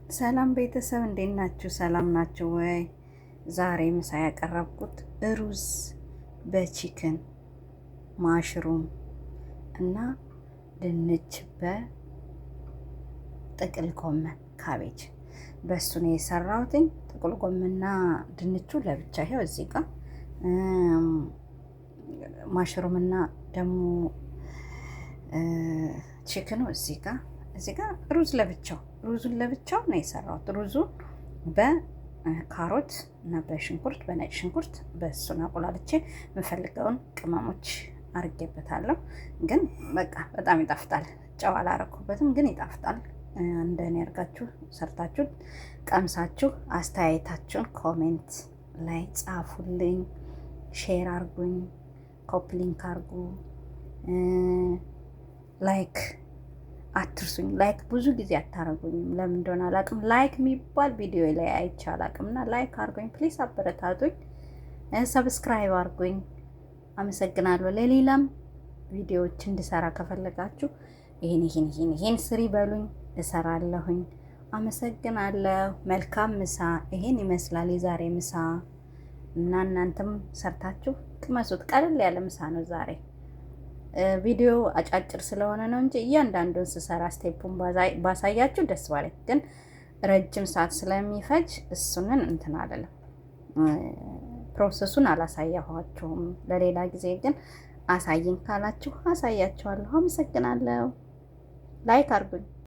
ሰላም ቤተሰብ፣ እንዴት ናችሁ? ሰላም ናችሁ ወይ? ዛሬ ምሳ ያቀረብኩት ሩዝ በ chicken mushroom እና ድንች በጥቅል ጎመን cabbage በሱ ነው የሰራሁትኝ። ጥቅል ጎመንና ድንቹ ለብቻ ይኸው እዚህ ጋር፣ mushroom ና ደግሞ chicken ኑ እዚህ ጋር፣ እዚህ ጋር ሩዝ ለብቻው፣ ሩዙን ለብቻው ነው የሰራሁት። ሩዙ በካሮት እና በሽንኩርት፣ በነጭ ሽንኩርት በእሱን አቁላልቼ የምፈልገውን ቅመሞች አርጌበታለሁ። ግን በቃ በጣም ይጣፍጣል። ጨው አላረኩበትም፣ ግን ይጣፍጣል። እንደኔ አርጋችሁ ሰርታችሁ ቀምሳችሁ አስተያየታችሁን comment ላይ ጻፉልኝ፣ share አርጉኝ፣ copy link አርጉ፣ like አትርሱኝ። Like ብዙ ጊዜ አታረጉኝም፣ ለምን እንደሆነ አላውቅም። Like የሚባል ቪዲዮ ላይ አይቼ አላውቅም። እና like አርጉኝ please፣ አበረታቱኝ፣ subscribe አርጉኝ። አመሰግናለሁ። ለሌላም ቪዲዮዎች እንድሰራ ከፈለጋችሁ ይሄን ይሄን ይሄን ይሄን ስሪ በሉኝ፣ እሰራለሁኝ። አመሰግናለሁ። መልካም ምሳ። ይሄን ይመስላል የዛሬ ምሳ እና እናንተም ሰርታችሁ ቅመሱት። ቀለል ያለ ምሳ ነው ዛሬ። ቪዲዮ አጫጭር ስለሆነ ነው እንጂ እያንዳንዱን ስሰራ step ኡን ባሳያችሁ ደስ ባለኝ፣ ግን ረጅም ሰዓት ስለሚፈጅ እሱንን እንትን አለለም፣ process ኡን አላሳየኋችሁም። ለሌላ ጊዜ ግን አሳይን ካላችሁ አሳያችኋለሁ። አመሰግናለሁ። Like አድርጉኝ።